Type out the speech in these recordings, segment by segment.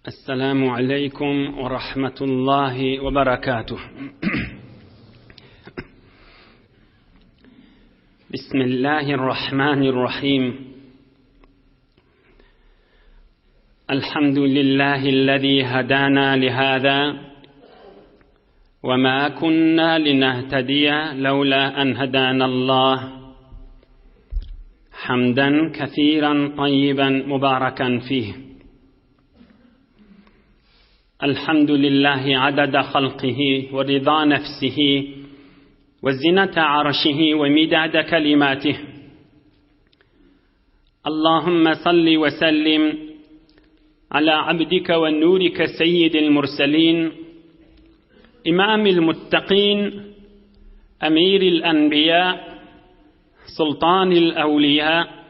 السلام عليكم ورحمة الله وبركاته بسم الله الرحمن الرحيم الحمد لله الذي هدانا لهذا وما كنا لنهتدي لولا أن هدانا الله حمدا كثيرا طيبا مباركا فيه الحمد لله عدد خلقه ورضا نفسه وزنة عرشه ومداد كلماته اللهم صل وسلم على عبدك ونورك سيد المرسلين إمام المتقين أمير الأنبياء سلطان الأولياء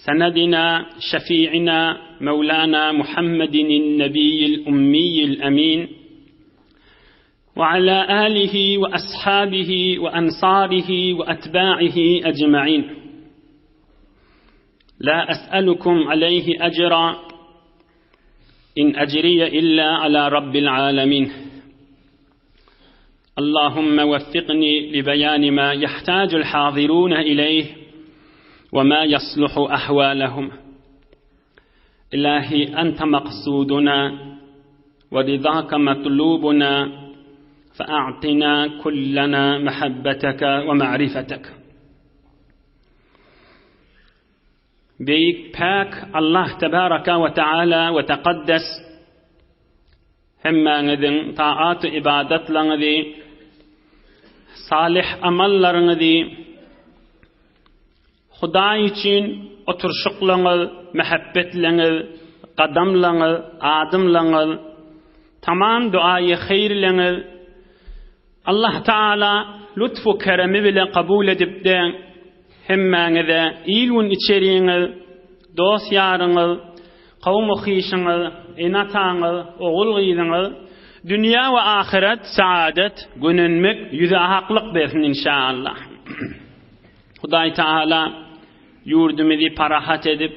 سندنا شفيعنا مولانا محمد النبي الأمي الأمين وعلى آله وأصحابه وأنصاره وأتباعه أجمعين لا أسألكم عليه أجرا إن أجري إلا على رب العالمين اللهم وفقني لبيان ما يحتاج الحاضرون إليه وما يصلح أحوالهم إلهي أنت مقصودنا ورضاك مطلوبنا فأعطنا كلنا محبتك ومعرفتك Beýik Päk Allah Tebaraka we Teala we Tekaddes hemmäňiziň taat-u ybadatlaryňyzy, salyh amallaryňyzy Hudaý üçin oturyşyklaryňyz, mähebbetleňiz, gadamlaryňyz, adymlaryňyz, tamam duaýy haýyrlaryňyz Allah Taala lutfu keremi bile kabul edipde hemmäňize il-gün içeriňiz, dost-ýaryňyz, kowum-u-hyşyňyz, ene-ataňyz, ogul-gyzyňyz dünýä we ahyret saadet, gönenmek, ýüze aklyk bersin inşaallah. Hudaý Taala ýurdumyzy parahat edip,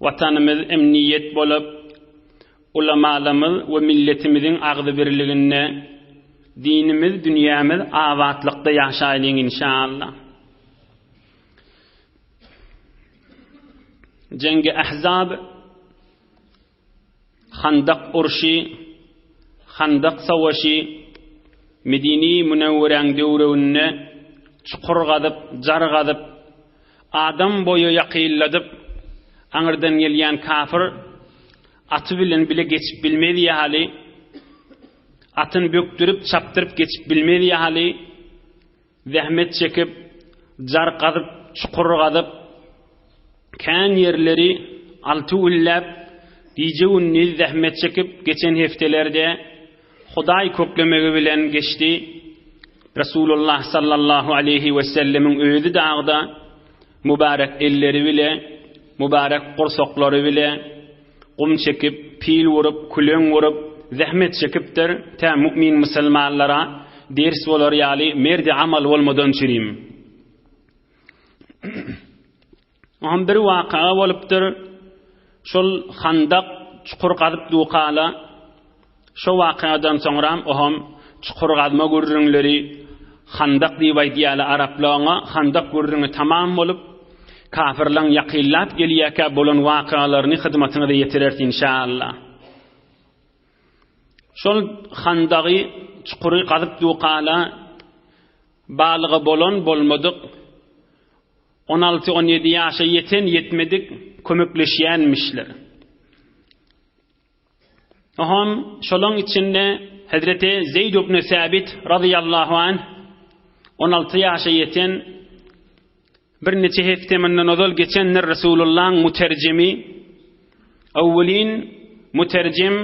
Watanymyz emniýet bolup, ulamalarymyz we milletimiziň agzybirliginde dinimiz, dünýämiz abatlykda ýaşaýlyň inşallah. Jengi Ahzab Handak urşy, Handak savaşy Medini Münewweräň döwreginde çukur gazyp, jar gazyp, adam boýy ýakynladyp, aňyrdan gelýän kafir aty bilen bile geçip bilmez ýaly, atyny bökdürip, çapdyryp geçip bilmez ýaly, Zähmet çekip, jar gazyp, çukur gazyp, kän ýerleri alty günläp, gije-gündiz zähmet çekip geçen hepdelerde Hudaý köklemegi bilen geçdi. Resulullah sallallahu aleýhi wesellemiň özi dagda mübarek elleri bile, mübarek gursaklary bile gum çekip, pil urup, küleň urup, zähmet çekipdir, tä mu'min musulmanlara ders bolar ýaly merdi amal bolmadan çürim. Oňam bir waka bolupdyr. Şol handak çukur gazyp dukala Şo wakadan soňram oham çukur gazma gürrüňleri, handak diýip aýdýarlar araplar oňa, handak gürrüňi tamam bolup, kafirlaň ýakynlap gelýärkä bolan wakalaryny hyzmatyňyza ýetireris inşallah. Şol handagy, çukury gazyp dukala balygy bolan bolmadyk on alty-on ýedi ýaşa ýeten ýetmedik kömekleşýänmişler. Oňam şolaň içinde Hezreti Zeýd ibn Säbit razyýallahu anh 16 ýaşa ýeten bir neçe hepde mundan ozal geçendir Resulullahyň müterjimi awwelin müterjim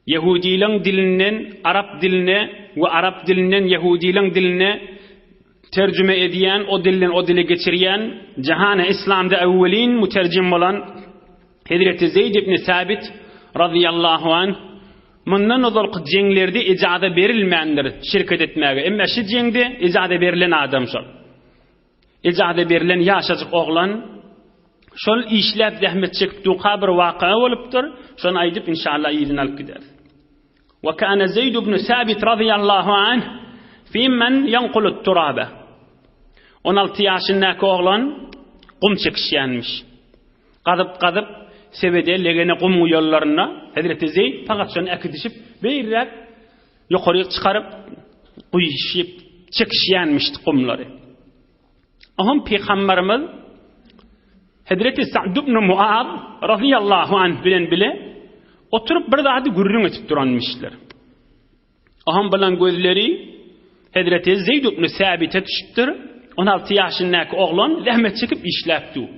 Ýehudileň dilinden arap diline we arap dilinden ýehudileň diline terjime edýän, o dilden o dile geçirýän, jahana islamda awwelin müterjim bolan Hezreti Zeýd ibn Sabit razyýallahu anh mundan ozalky jeňlerde ijaza berilmändir şirket etmäge. Emma şu jeňde ijaza berlen adam şol. Ijaza berlen ýaşajyk oglan. Şol işläp zähmet çekip durka bir waka bolupdyr. Şony aýdyp inşallah yzyny alyp gideris. Wa kana Zeyd ibn Sabit radiyallahu anh fi men yanqulu turabe. 16 ýaşyndaky oglan gum çekişýänmiş. Gazyp gazyp sebede legene gum guýanlarynda Hezreti Zeyd pagat şony äkidişip beýräk ýokaryk çykaryp guýuşyp çekişýänmiş gumlary. Oňam Pygamberimiz Hezreti Sa'd ibn Muaz radiyallahu anh bilen bile oturyp bir zady gürrüň edip duranmyşlar. Oňam bilen gözleri Hezreti Zeyd ibn Sabite düşüpdir. 16 ýaşyndaky oglan zähmet çekip işläpdi.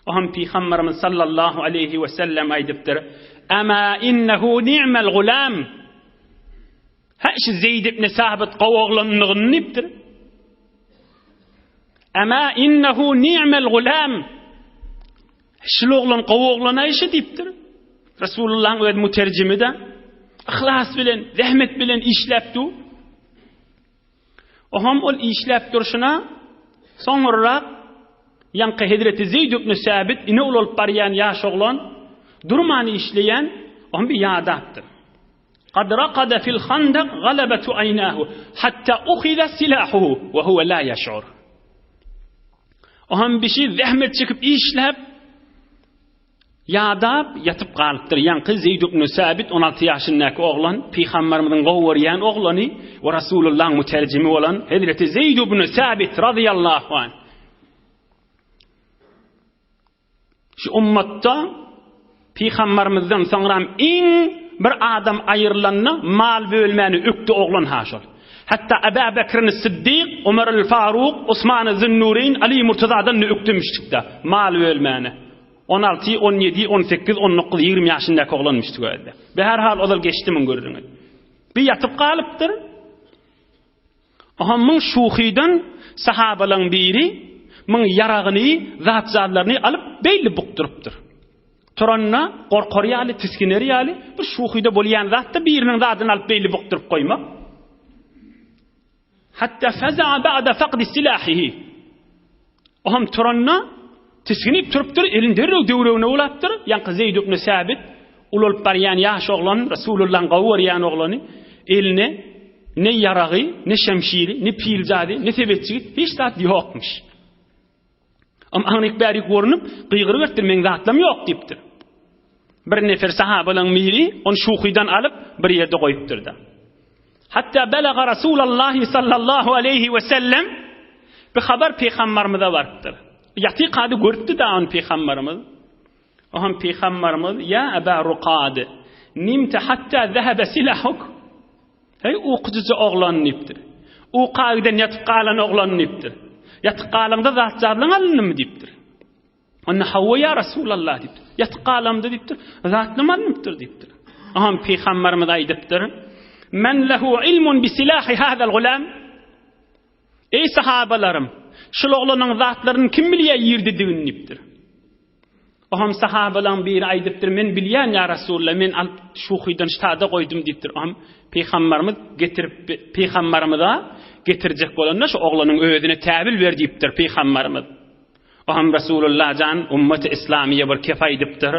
Oňam Pygamberimiz sallallahu aleyhi we sellem aýdypdyr: "Ama innehu ni'mel gulam." Hä şu Zeýd ibn Sabyt gowy oglanlygyny diýipdir. Ama innehu ni'mel gulam. Şul oglan gowy oglan aýşy diýipdir. Resulullahyň öz müterjimi de yhlas bilen, zähmet bilen işläp dur. Oham ol işläp durşuna soňurrak ýaňky Hezreti Zeýd ibn Sabit ine ulalyp barýan ýaş oglan durman işleýän, oham bir ýadapdyr. Kad rakada fil handak galabetu aýnahu hatta uhiza silahuhu we huwe la ýeş'ur. Oham bişi zähmet çekip işläp ýadap ýatyp galypdyr. Ýaňky Zeýd ibn Sabit 16 ýaşyndaky oglan, pygamberimiziň gowy görýän oglany we Rasulullahyň müterjimi bolan Hezreti Zeýd ibn Sabit radiyallahu anh. Şu ummatda Pygambarymyzdan soňram iň bir adam aýrylanda mal bölmäni ökde oglan ha şol. Hatda Aba Bekrin Siddik, Omar el Faruk, Osman Zünnureýn, Ali Murtazadan da ökdemişdikde mal bölmäni. 16, 17, 18, 19, 20 ýaşyndaky oglanmyşdyk özde. Be her hal ozal geçdi muň gürrüňi. Bir ýatyp galypdyr. Oha muň şuhydan sahabalaň biri muň ýaragyny, zat-zatlaryny alyp beýle bukdurypdyr. Turanda gorkar ýaly, tisginer ýaly, bu şuhyda bolýan zatda biriniň zadyny alyp beýle bukduryp goýmak. Hatta faza'a ba'da faqdi silahihi. Oňam turanda tisginip turupdyr, elini derrew döwregine ulapdyr. Ýaňky Zeýd ibn Säbit, ulalyp barýan ýaş oglan, Resulullahyň gowy görýän oglany, eline ne ýaragy, ne şemşiri, ne piljady, ne sebetjigi, hiç zat ýokmuş. Am aňryk bärik görnüp, gygyryberipdir, meň zatlam ýok diýipdir. Bir nefer sahabalaryň biri ony şuhydan alyp, bir ýerde goýupdyr-da. Hatta belaga Rasulallahi sallallahu aleýhi we sellem bir habar pygambarymyza barypdyr. Ýatykady görüpdi da ony pygambarymyz. O hem pygambarymyz ýa Aba Rukad nimte hatta zehebe silahuk Hey ukujyja oglan diýipdir. Uka giden ýatyp galan oglan diýipdir. Ýatyp galaňda zat-zatlaň alyndymy diýipdir. Onda hawa ýa Rasulallah diýipdir. Ýatyp galamda diýipdir. Zatlam alnypdyr diýipdir. Aham pygamberimiz aýdypdyr. Men lehu ilmun bi silahi hadal gulam. Ey sahabalarym, şul oglanyň zatlaryny kim bilýär ýerdedigini diýipdir. Oham sahabalaryň biri aýdypdyr, men bilýän ýa Rasulullah, men alyp şuhydan ştada goýdum diýipdir. Oham pygamberimiz getirip pygamberimize getirjek bolanda şu oglanyň özüne täbil ber diýipdir pygamberimiz. Oňam Resulullah jan ummeti islamiýe bir kep aýdypdyr.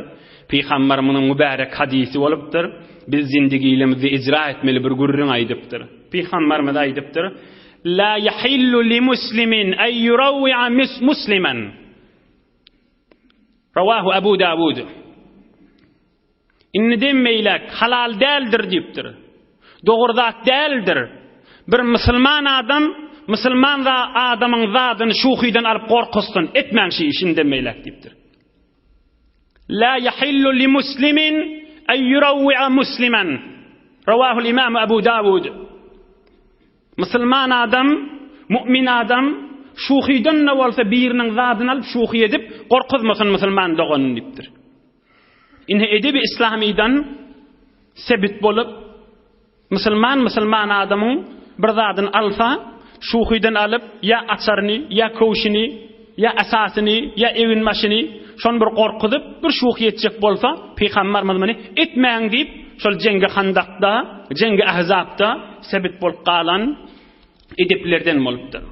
Pygamberimiziň mübärek hadysy bolupdyr. Biz zindigilimizde icra etmeli bir gürrüň aýdypdyr. Pygamberimiz aýdypdyr, La yahillu li muslimin ay yurawwi'a musliman. Rawahu Abu Dawud. Indiden beýläk halal däldir diýipdir. Dogry zat däldir. Bir musulman adam musulman adamyň zadyny şuhydan alyp gorkuzsyn, etmäň şu işi indiden beýläk diýipdir. La yahillu li muslimin ay yurawwi'a musliman. Rawahul Imam Abu Dawud. Musulman adam, mu'min adam şuhydan-da bolsa biriniň zadyny alyp şuhy edip gorkuzmasyn musulman doganyny diýipdir. Ine edebi islamydan sebit bolup, musulman musulman adamyň bir zadyny alsa, şuhydan alyp, ýa açaryny, ýa köwşüni, ýa esasyny, ýa eginbaşyny, şony bir gorkuzyp, bir şuhy etjek bolsa, Pygamberimiz muny etmäň diýip, şol Jengi Handakda, Jengi Ahzapda sebit bolup galan edeplerden bolupdyr.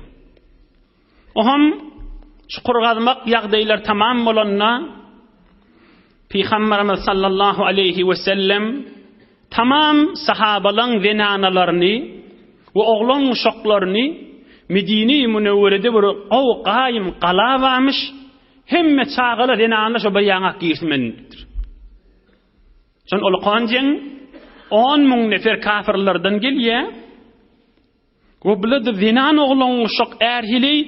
Oham. çukur gazmak ýagdaýlar tamam bolanda Pygamberimiz sallallahu aleýhi we sellem tamam sahabalaň zenanalaryny we oglan uşaklaryny Medine-i Münewwerede bir gowy gaýym gala barmyş, hemme çagalar zenanlar şo bir ýaňak girsin diýipdir. Şon ulkan jeň 10 müň nefer kafirlerden gelýär. We bular-da zenan oglan uşak är heleý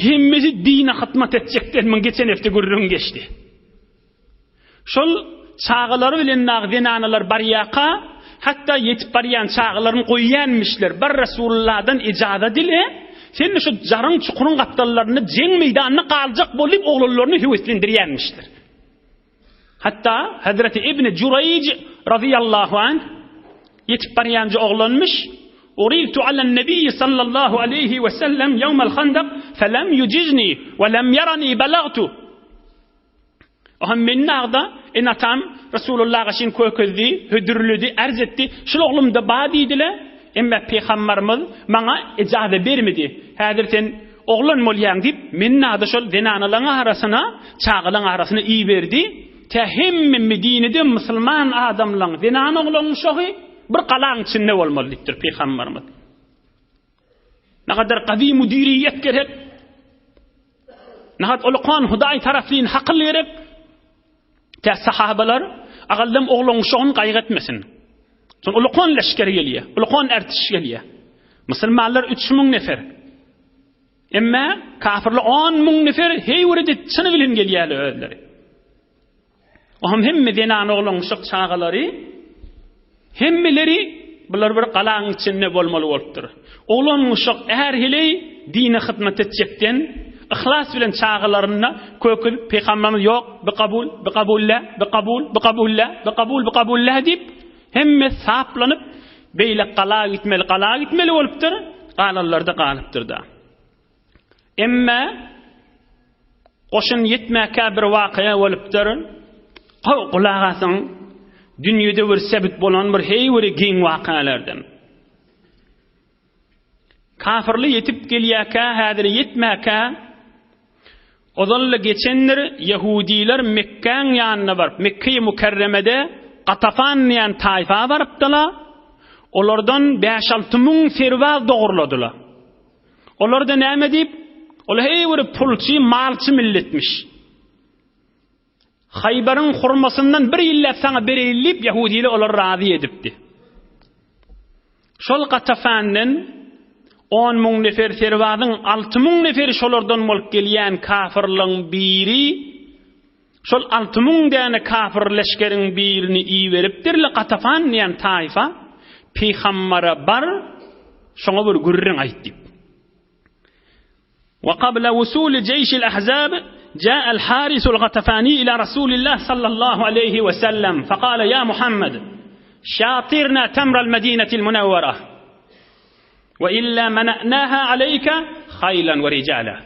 hemmesi dine hytmat etjekden muň geçen hepde gürrüň geçdi. Şol çagalary bilen dagy zenanalar barýaka, hatda ýetip barýan çagalaryny goýýanmyşlar, bar Resulullahdan ijaza dile, sen şu jaryň çukuryň gapdallarynda jeň meýdanynda galjak bol diýip oglanlaryny höweslendirýänmişler. Hatda Hazreti Ibn Juraýj razyýallahu anh ýetip barýanja oglanmyş, Uridtu alan Nebiý sallallahu aleýhi we sellem ýewmel Handak felem yujizni we lem yarani balagtu. Oha men nagda ene-atam Resulullaha şin kökezdi, hödürledi, arz etdi. Şul oglumda ba diýdiler. Emma pygamberimiz maňa ijaza bermedi. Häzir sen Oglan bolýaň diýip, meni nada şol zenanalaň arasyna, çagalaň arasyna iberdi. Tä hemme Medinede musulman adamlaň, zenan oglan uşagy bir galaň içinde bolmaly diýipdir pygamberimiz. Nagadar gawy müdiriýet gerek. Nahat ulukan Hudaý tarapyn hakyl gerek. Tä sahabalar agaldam oglan uşagyny gaýgy etmesin. Soň ulukan leşger gelýär, ulukan ertiş gelýär. Musulmanlar 3000 nefer. Emma kafirler 10 müň nefer heýwiredi çyny bilen gelýärler özleri. Ohm hemme zenan oglan uşak çagalary Hemmeleri bular bir galaň içinde bolmaly bolupdyr. Oglan uşak är heleý dine hyzmat etjekden yhlas bilen çagalaryna köküzip pygamberimiz ýok bi kabul bi kabullä bi kabul bi kabullä bi kabul bi kabullä diýip hemme saplanyp beýle gala gitmeli gala gitmeli bolupdyr galanlarda galypdyrda. Emme goşun ýetmäkä bir wakyýa bolupdyr. Gowy gulak asyň. Dünýede bir sebit bolan bir heý bir giň wakalardan. Kafirli ýetip gelýäkä, häzir ýetmäkä ozal-da geçendir, ýehudiler Mekgäň ýanyna baryp, Mekge-i Mükerremede Gatafan diýen taýfa barypdylar. Olardan bäş-alty müň serbaz dogurladylar. Olar-da näme diýip, ol heý bir pulçy, malçy milletmiş. Haýbaryň hurmasyndan bir ýylläp saňa bereýin diýip, ýahudiler olary razy edipdi. Şol Gatafanden on müň nefer serbazyň 6000 neferi şolardan bolup gelýän kafirligiň biri şol 6000 däne kafir leşgeriň birini iberipdirle Gatafan diýen taýfa pygambere bar şoňa bir gürrüň aýt diýip. Wa qabla wusuli jeýşil ahzab جاء الحارث الغطفاني إلى رسول الله صلى الله عليه وسلم فقال يا محمد شاطرنا تمر المدينة المنورة وإلا منعناها عليك خيلا ورجالا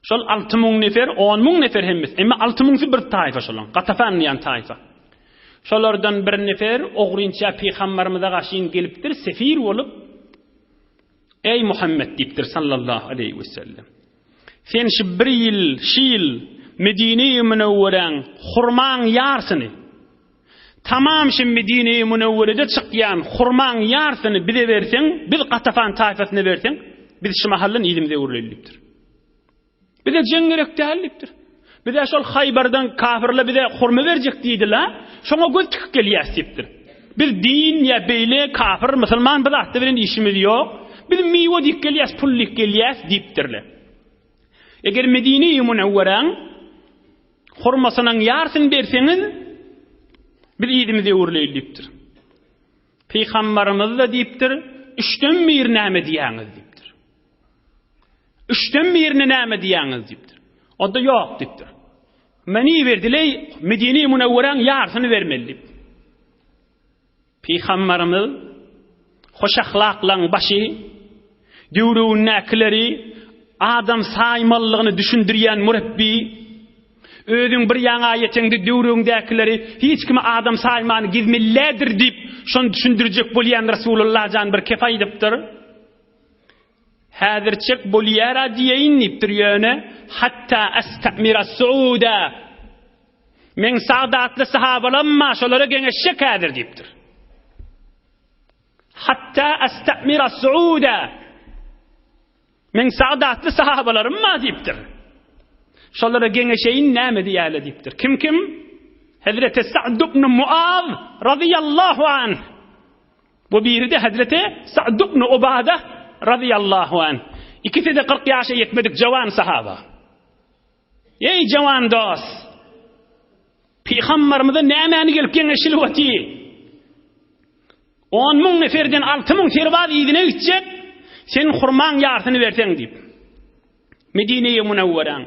Şol 6000 nefer, 10000 nefer hemmesi. Emma 6000-si bir taýfa şolaň. Gatafan diýen taýfa. Şolardan bir nefer ogrynça pygamberimize garşyn gelipdir, sefir bolup, Eý Muhammet diýipdir sallallahu aleýhi we sellem. Sen şu bir ýyl, şu ýyl Medine-i Münewweräň hurmaň ýarsyny Tamam şu Medine-i Münewwerede çykýan hurmaň ýarsyny bize berseň, biz Gatafan taýfasyna berseň, biz şu mahaldan yzymyza öwrüleli diýipdir. Bize jeň gerek däl diýipdir. Bize şol Haýbardan kafirler bize hurma berjek diýdiler, şoňa göz tikip gelýäs diýipdir. Biz din ýa beýle kafir, musulman bir zatda bilen işimiz ýok. Biz miwe diýip gelýäs, pul diýip gelýäs diýipdirler. Eger Medine-i Münewweräň Hurmasynyň ýarsyny berseňiz, biz yzymyzy öwrüleýli diýipdir. Pygambarymyz-da diýipdir, üçden biri näme diýýäňiz diýipdir. Üçden birini näme diýýäňiz diýipdir. O-da ýok diýipdir. Meni berdileý, Medine-i Münewweräň ýarsyny bermeli diýipdir. Pygamberimiz hoş ahlaklaň başy, döwründäkileri adam saýmalydygyny düşündirýän murepbi, özüň bir ýaňa ýeteňde döwrüňdäkileri hiç kimi adam saýman gezmelidir diýip, şony düşündirjek bolýan Resulullah jan bir kep aýdypdyr. Häzirçek bolýar-a diýeýin diýipdir, ýöne hatta astamira suuda. Meň sadatly sahabalam bar, şolara geňeşjek häzir diýipdir. Hatta astamira suuda. Meň sadatly sahabalarym bar diýipdir. Şolara geňeşeýin näme diýýärler diýipdir. Kim kim? Hezreti Sa'd ibn Muaz radiyallahu anh. Bu biri-de Hezreti Sa'd ibn Ubada radiyallahu anh. Ikisi-de 40 ýaşa ýetmedik jawan sahaba. Eý jawan dost! Pygamberimize nämäni gelip geňeşilip otyr? 10 müň neferden 6 müň serbaz yzyna gitjek, sen hurmaň ýarsyny berseň diýip. Medine-i Munawwaraň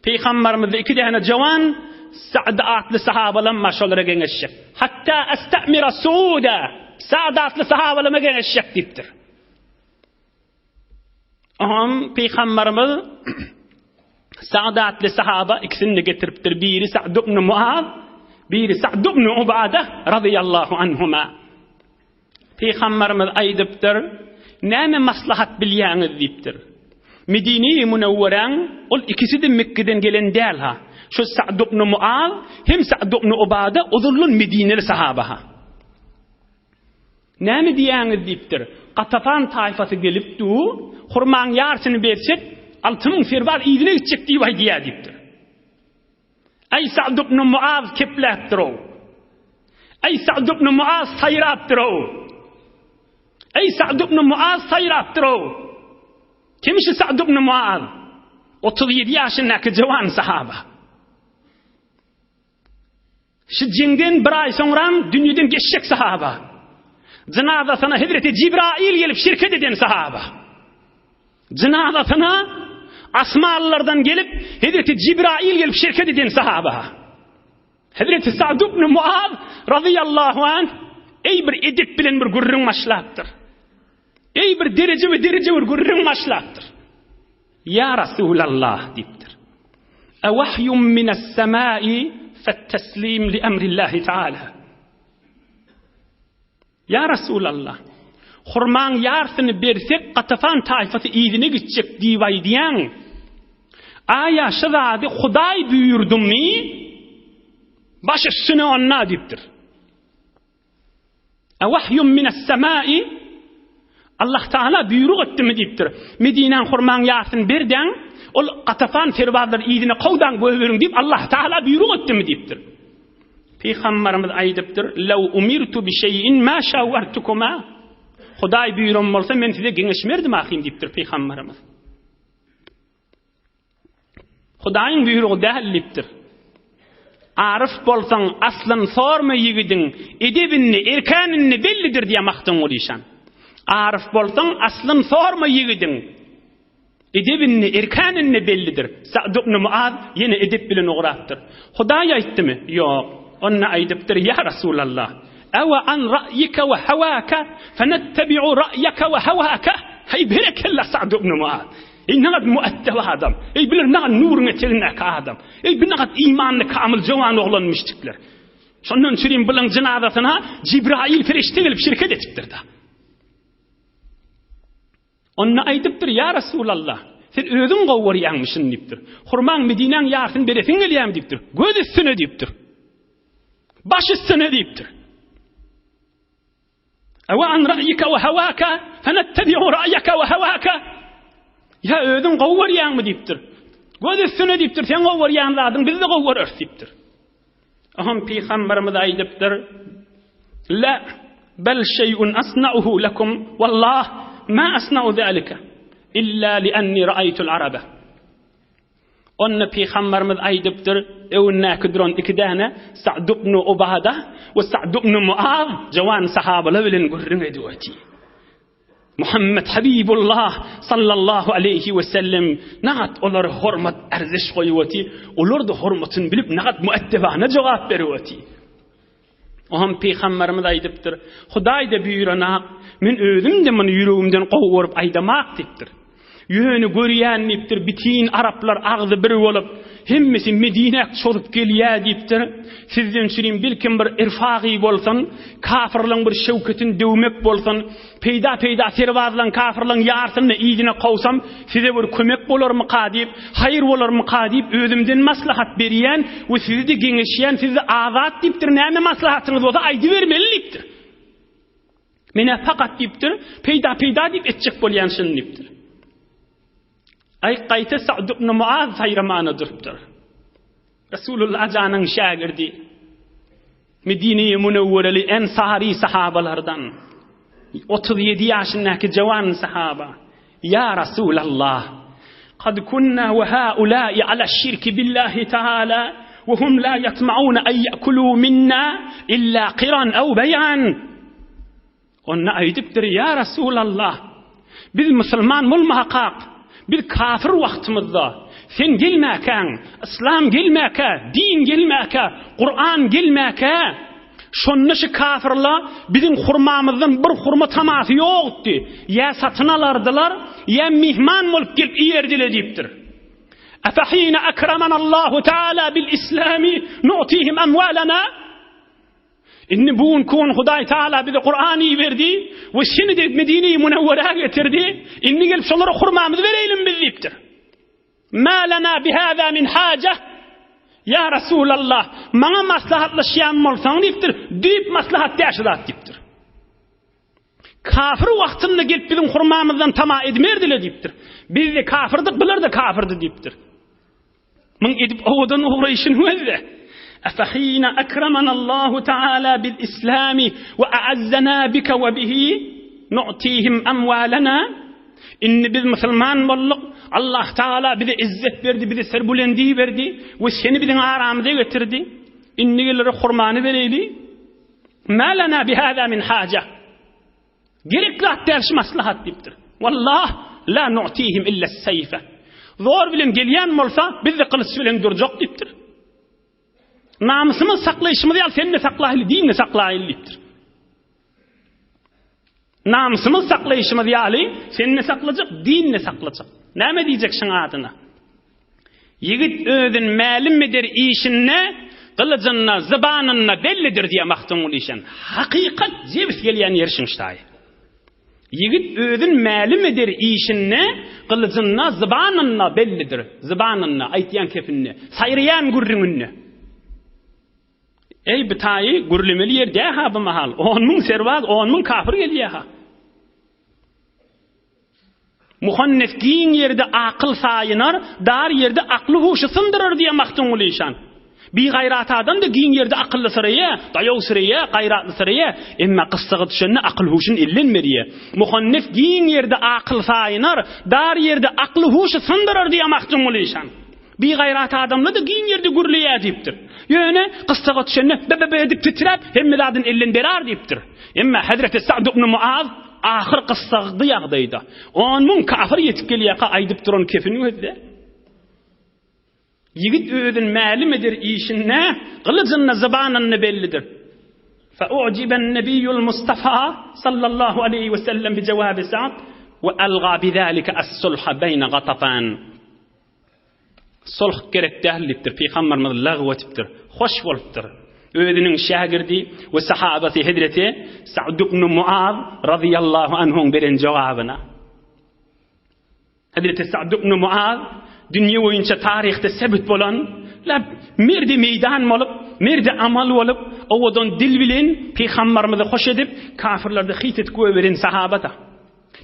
Pygamberimize iki däne jawan Sa'd atly sahabalam bar, şolara geňeşjek. Hatta astamira suuda Sa'd atly sahabalama geňeşjek diýipdir. Oňam Pygamberimiz Sa'd atly sahaba ikisini getiripdir. Biri Sa'd ibn Muaz, biri Sa'd ibn Ubada radiyallahu anhuma. Pygamberimiz aýdypdyr, Näme maslahat bilýäňiz diýipdir. Medine-i Münewweräň ol ikisi-de Mekgeden gelen däl-ha. Şu Sa'd ibn Muaz hem Sa'd ibn Ubada ozaldan medineli sahaba-ha. Näme diýýäňiz diýipdir. Gatafan taýfasy gelip du, hurmaň ýarsyny bersek, 6000 serbaz yzyna gitjek diýip aýdýar diýipdir. Aý Sa'd ibn Muaz kepläpdir-ow. Aý Sa'd ibn Muaz saýrapdyr-ow. Aý Sa'd ibn Muaz saýrapdyr-ow. Kim şu Sa'd ibn Muaz? 37 ýaşyndaky jawan sahaba. Şu jeňden bir aý soňram dünýeden geçjek sahaba. Jynazasyna Hezreti Jibrail gelip şirket eden sahaba. Jynazasyna asmanlardan gelip Hezreti Jibrail gelip şirket eden sahaba. Hezreti Sa'd ibn Muaz radıyallahu anh ey bir edep bilen bir gürrüň başlapdyr. Ey bir dereje we dereje bir gürrüň başlapdyr. Ýa Rasulallah diýipdir. Ewahyum mine's-semai fe't-teslim li emrillahi taala. Ýa Rasulallah, hurmaň ýarsyny bersek Gatafan taýfasy yzyna gitjek diýip aýdýaň. Aýa şu zady Hudaý buýurdymy? Baş üstüne onda diýipdir. Ewahyum mine's-semai Allah Taala buýruk etdimi diýipdir. Medinäň hurmaň ýarsyny berdeň, ol Gatafan serbazlary yzyna kowdaň goýberiň diýip Allah Taala buýruk etdimi diýipdir. Pygamberimiz aýdypdyr, Law umirtu bi şeýin ma şawartukuma. Hudaý buýran bolsa men size geňeşmerdim ahym diýipdir pygamberimiz. Hudaýyň buýrugy däl diýipdir. Aryf bolsaň, aslyn sorma ýigidiň, edebini, erkanyny bellidir diýýär Magtymguly işan. Aryf bolsaň, aslyn sorma ýigidiň, edebini, erkanyny bellidir. Sa'd ibn Muaz ýene edep bilen ugrapdyr. Hudaý aýtdymy? Ýok. Onda aýdypdyr, Ýa Rasulallah, Ewa an ra'yika we hawaka, fenettebi'u ra'yaka we hawaka. Heý, berekella Sa'd ibn Muaz. Eý nagat muaddeb adam. Eý biler nagat nuruň etegindäki adam. Eý bi nagat imanly kamyl jowan oglanmyşdikler. Şondan çürim bilen jynazasyna Jibrail perişde gelip şirket etipdir da. Onda aýdypdyr, ýa Resulallah, sen özüň gowy görýäňmişin diýipdir. Hurmaň Medinäň ýarsyny beresiň gelýärmi diýipdir. Göz üstüne diýipdir. Baş üstüne diýipdir. Ewa an ra'yika we hawaka fenettabi'u ra'yaka we hawaka. Ýa özüň gowy görýäňmi diýipdir. Göz üstüne diýipdir, sen gowy görýän zadyň biz-de gowy göreris diýipdir. Aham pygamberimiz aýdypdyr. La bel şey'un asna'uhu lekum wallah ma asna'u zalika illa li anni ra'aytul araba. Onda pygamberimiz aýdypdyr, öňündäki duran iki däne Sa'd ibn Ubada we Sa'd ibn Muaz jawan sahabalar bilen gürrüň edip otyr. Muhammed Habibullah sallallahu aleyhi we sellem nagat olara hormat erziş goýup otyr. Olar da hormatyny bilip nagat mueddebana jogap berip otyr. Oňam pygamberimiz aýdypdyr, Hudaý-da buýranak, men özüm-de muny ýüregimden gowy görüp aýdamak diýipdir. Ýöne görýän diýipdir, bitin araplar agzy bir bolup, hemmesi Medinäk çozup gelýär diýipdir. Sizden çürim belkem bir irfagy bolsun, kafyrlaň bir şöwketini döwmek bolsun, peýda-peýda serbazlaň kafyrlaň ýarsyny yzyna kowsam, size bir kömek bolarmyka diýip, haýyr bolarmyka diýip özümden maslahat berýän we sizi-de geňeşýän, siz-de azat diýipdir, näme maslahatyňyz bolsa aýdybermeli diýipdir. Menä fakat diýipdir, peýda-peýda diýip etjek bolýan şuny diýipdir. Aý gaýta Sa'd ibn Muaz saýramana durupdyr. Resulullah janyň şägirdi. Medine-i Münewwereli ensary sahabalardan. 37 ýaşyndaky jawan sahaba. Ýa Resulallah, kad kunna we haulai ala şirki billahi taala we hum la yatmaun an ya'kulu minna illa qiran aw bayan. Onda aýdypdyr, Ýa Resulallah, biz musulman bolmakak, biz kafir wagtymyzda, sen gelmäkäň, yslam gelmäkä, din gelmäkä, Kuran gelmäkä, Şonda şu kafyrla biziň hurmamyzdan bir hurma tamasy ýokdy. Ýa satyn alardylar, ýa myhman bolup gelip iýerdiler diýipdir. Efehine akramanallahu taala bil islami nu'tihim amwalana? Indi bu gün kun Hudaý Taala bize Kur'an iberdi we seni de Medine-i Münewwerä getirdi. Indi gelip şolara hurmamyzy bereýlim biz diýipdir. Ma lana bihâzâ min hâje, Ýa Resulallah, maňa maslahatlaşýan bolsaň diýipdir, düýp maslahat däl şu zat diýipdir. Kafir wagtynda gelip biziň hurmamyzdan tama edmerdiler diýipdir. Biz-de kafirdik, bular-da kafirdi diýipdir. Muň edip owadan ugraýşyny gözle. Efehine akramanallahu taala bil islami we a'azzana bika we bihi nu'tihim amwalana Indi biz musulman bolduk. Allah Taala bize izzet berdi, bize serbulendi berdi we seni biziň aramyza getirdi. Indi gelere hurmany bereýli. Ma lana bihada min haja. Gerek zat däl şu maslahat diýipdir. Wallah la nu'tihim illa sayfa. Zor bilen gelýän bolsa, biz de gylyç bilen durjak diýipdir. Namysymyz saklaýşymyz ýaly sen de saklaýly, dinini saklaýly diýipdir. Namysymyz saklaýşymyz ýaly, sen-de saklajak, din-de saklajak. Näme diýjek şuň adyna? Ýigit özün mälim eder işinde, gylyjynda, zybanynda bellidir diýýär Magtymguly işan. Hakykat jebis gelýän ýeri şuň ştaýy. Ýigit özün mälim eder işinde, gylyjynda, zybanynda bellidir. Zybanynda, aýtýan kepinde, saýraýan gürrüňinde. Eý, bu taýy gürlemeli ýer däl-ha bu mahal. On müň serbaz, on müň kafir gelýär-ha. Muhannes giň ýerde akyl saýynar, dar ýerde akly-huşy syndyrar diýýär Magtymguly işan. Bigaýrat adam-da giň ýerde akylly syraýar, daýaw syraýar, gaýratly syraýar, emma gyssaga düşende akyl-huşuny elden berýär. Muhannes giň ýerde akyl saýynar, dar ýerde akly-huşy syndyrar diýýär Magtymguly işan. Bigaýrat adamlar-da giň ýerde gürleýär diýipdir. Ýöne gyssaga düşende be-be-be edip titräp, hemme zadyny elden berer diýipdir. Emma hezreti Sa'd ibn Muaz ahyr gyssagly ýagdaýda, on müň kafir ýetip gelýärkä aýdyp duran kepini gözle. Ýigit özüni mälim eder işinde, gylyjynda, zybanynda bellidir. Feujiben nebiýul Mustafa sallallahu aleýhi we sellem bi jawabi Sa'd we alga bizalika as-sulha beýne Gatafan. Sulh gerek däl diýipdir. Pygamberimiz lagw etipdir. Hoş bolupdyr. Özüniň şägirdi we sahabasy hezreti Sa'd ibn Muaz razyýallahu anhuň beren jogabyna. Hezreti Sa'd ibn Muaz dünýe boýunça taryhda sebit bolan, merdi meýdan bolup, merdi amal bolup, owadan dil bilen pygamberimizi hoş edip, kafirlerde hyt etip goýberen sahabada.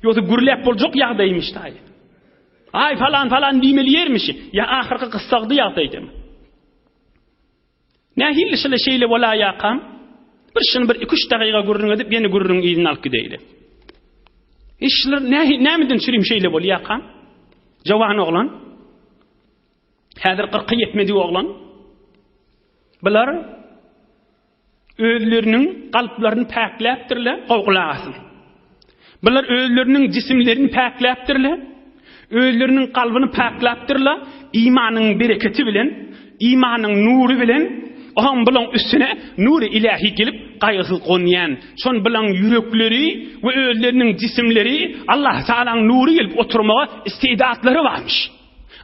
Ýogsa gürläp boljak ýagdaýmyş daýy. Aý falan falan diýmeli ýermiş. Ýa ahyrky gyssagdy ýagdaýdamy? Nähili şile şeýle bolaýakam? Bir şuny bir iki-üç dagyga gürrüň edip, ýene gürrüň yzyny alyp gideýli. Işler nähi nämeden çürim şeýle bolýakam? Jawan oglan. Häzir 40-a ýetmedik oglan. Bular Özleriniň kalplaryny päkläpdirler, gowy gulak asyň. Bular özleriniň jisimlerini päkläpdirler, özleriniň kalbyny päkläpdirler, imanyň bereketi bilen, imanyň nury bilen, oňam bulaň üstüne nury ilähi gelip, gaýgysyz gonýan. Şon bilen ýürekleri we özleriniň jisimleri Allah Taalanyň nury gelip oturmaga istidatlary barmyş.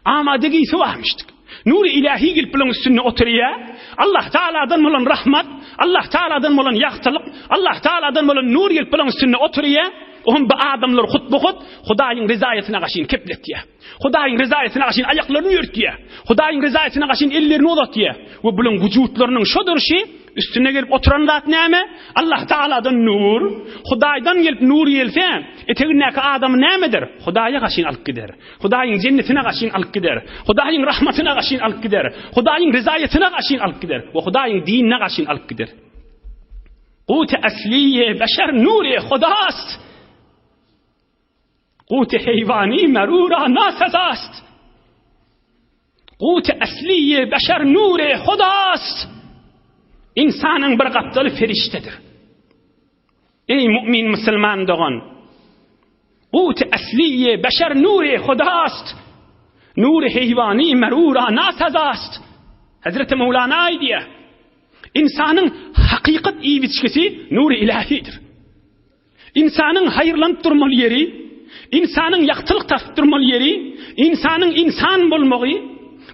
Amadegisi barmyşdyk. Nury ilahi gelip bilen üstünde oturýar. Allah Taaladan bolan rahmat, Allah Taaladan bolan ýagtylyk, Allah Taaladan bolan nur gelip bilen üstünde oturýar. Ohm bu adamlar hut-bu-hut Hudaýyň rezaýatyna gaşyn kepletýär. Hudaýyň rezaýatyna gaşyn aýaklaryny ýörtýär. Hudaýyň rezaýatyna gaşyn ellerini uzatýar. We bulaň wujutlarynyň şo durşy üstüne gelip oturan zat näme? Allah Taaladan nur. Hudaýdan gelip nur gelse, etegindäki adamy nämedir? Hudaýa gaşyn alyp gider. Hudaýyň jennetine gaşyn alyp gider. Hudaýyň rahmatyna gaşyn alyp gider. Hudaýyň rezaýatyna gaşyn alyp gider. We Hudaýyň dinine gaşyn alyp gider. Guty asliye beşer nuri Hudast. Guty heýwani merura nasazast. Guty asliye beşer nuri Hudast. Insanyň bir gapdaly perişdedir. Ey mu'min musulman dogan. Guty asliye beşer nuri Hudast. Nuri heýwani merura nasazast. Hazreti Mevlana aýdýar. Ynsanyň hakykat iýip-içgisi nury ilähidir. Ynsanyň haýyrlanyp durmaly ýeri, ynsanyň ýagtylyk tapyp durmaly ýeri, ynsanyň ynsan bolmagy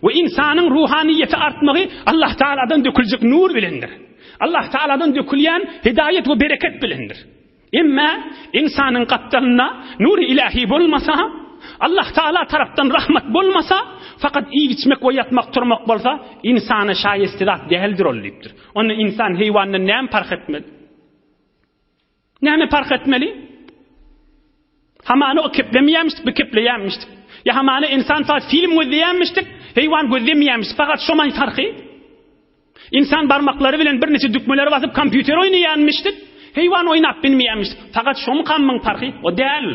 we ynsanyň ruhanyýeti artmagy Allah Tagaladan döküljek nur bilendir. Allah Tagaladan dökülýän hidaýat we bereket bilendir. Emma ynsanyň gapdalynda nury ilähi bolmasa, Allah Taala tarapdan rahmat bolmasa, fakat iýip-içmek we ýatmak, turmak bolsa, ynsana şaýeste zat däldir ol diýipdir. Onda ynsan heýwandan näme parh etmeli? Näme parh etmeli? Hamana o keplemeýärmişdik, bu kepleýärmişdik. Ýa hamana ynsan fakat film gözleýärmişdik, heýwan gözlemeýärmişdik. Fakat şomaý farky. Ynsan barmaklary bilen birniçe dükmeleri basyp kompýuter oýnaýanmyşdyk, heýwan oýnap bilmeýänmişdik. Fakat şomukamyň parhy? O däl.